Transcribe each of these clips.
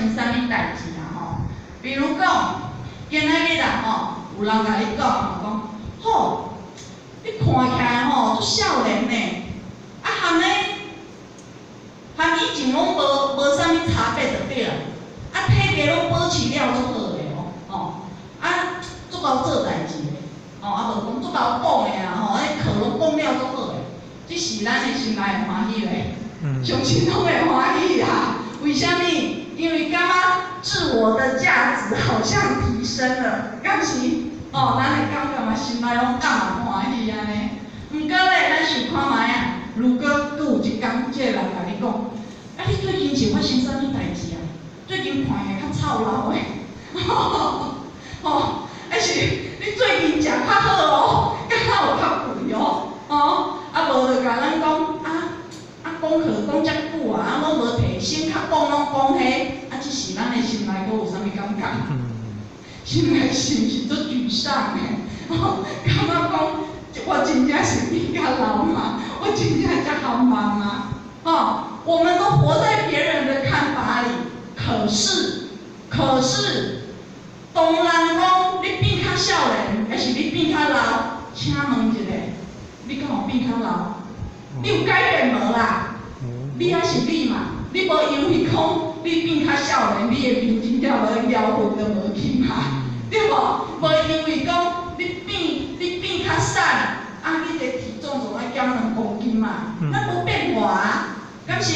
生啥物代誌啊吼？比如講，今仔日啦吼，有人共你講吼，講，吼，你看起來吼足少年呢，啊含咧，含以前攏無啥物差別就對啦，啊體格攏保持了足好的哦，吼，啊足𠢕做代誌的，吼，啊無講足𠢕講的啊吼，彼課攏講了足好的，這是咱的心內會歡喜咧，相信攏會歡喜啊，為啥物？因為感覺自我的價值好像提升了，敢是？哦，咱會感覺嘛，心內攏暗暗歡喜按呢。毋過咧，咱想看覓啊？如果閣有一工，這个人共你講，啊，你最近是發生啥物代誌啊？最近看起來較臭老的，吼，還是你最近食較好哦，敢若有較肥哦，吼，啊無就共咱講啊啊講課講遮久啊，啊攏無提升，較講攏講彼，啊這時咱的心內閣有啥物感覺？心內是毋是足沮喪的？吼，感覺講我真正是變較老嗎？我真正遮含慢嗎？吼，我們都活在別人的看法裡，可是，當人講你變較少年，還是你變較老？請問一下，你敢有變較老？你有改變無啦？你還是你嘛？你無因為講你變較少年，你的面真正無療痕就無去嘛？對無？無因為講你變較瘦，啊，你的體重總愛減2公斤嘛？咱無變化啊，敢是？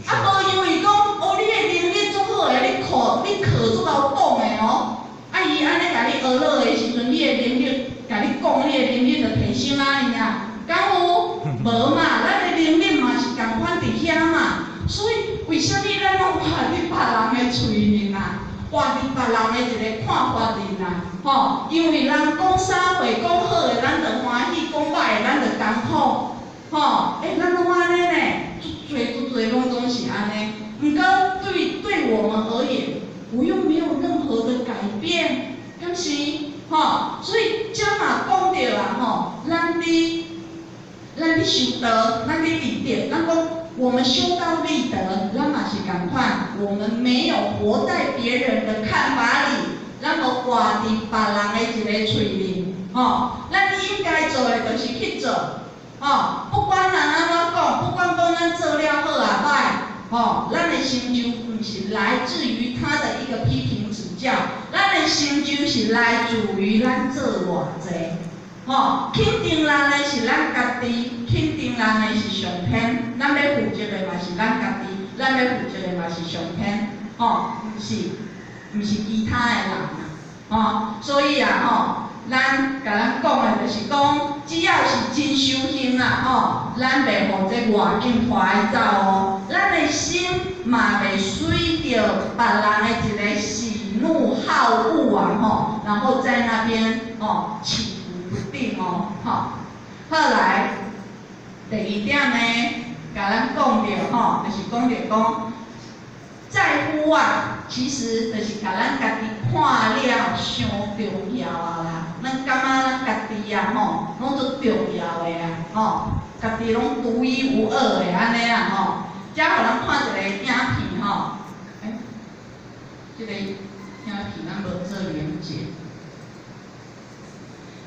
啊，無因為講哦，你的能力足好的，你課足𠢕講的哦，啊，伊按呢共你學落的時陣，你的能力，共你講，你的能力就提升啊爾，敢有？無嘛，咱的能力嘛是仝款佇遐嘛，所以為啥物咱攏活佇別人的喙裡啊？活佇別人的一個看法裡啦，吼，因為人講啥話講好的，咱就歡喜；講歹的，咱就艱苦，吼，欸，咱攏按呢呢，足濟足濟攏總是按呢。毋過對我們而言，我又沒有任何的改變，敢是？吼，所以這嘛講著啊，吼，咱佇修道，咱佇立德，咱講我們修道立德，咱嘛是仝款，我們沒有活在別人的看法裡，咱無活佇別人的一个喙裡，吼，咱應該做的就是去做，吼，不管人按怎講，不管講咱做了好抑歹，吼，咱的成就毋是來自於他的一個批評指教，咱的成就是來自於咱做偌濟。吼，肯定咱的是咱家己，肯定咱的是上天，咱欲負責的嘛是咱家己，咱欲負責的嘛是上天，吼，毋是其他的人啊，吼，所以啊，吼，咱共咱講的就是講，只要是真修行啦，吼，咱袂予這外境拖伊走哦，咱的心嘛袂隨著別人的一个喜怒好惡啊，吼，然後在那邊哦起伏不定哦，吼。後來第二點呢，共咱講著吼，就是講著講，在乎啊，其實就是共咱家己看了傷重要啊啦。咱感覺咱家己啊，吼，攏足重要的啊，吼，家己攏獨一無二的按呢啦，吼。遮予咱看一個影片吼，欸，這個影片咱無做連結。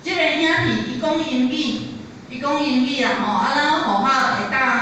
這個影片伊講英語，伊講英語啊吼，啊咱學校會當。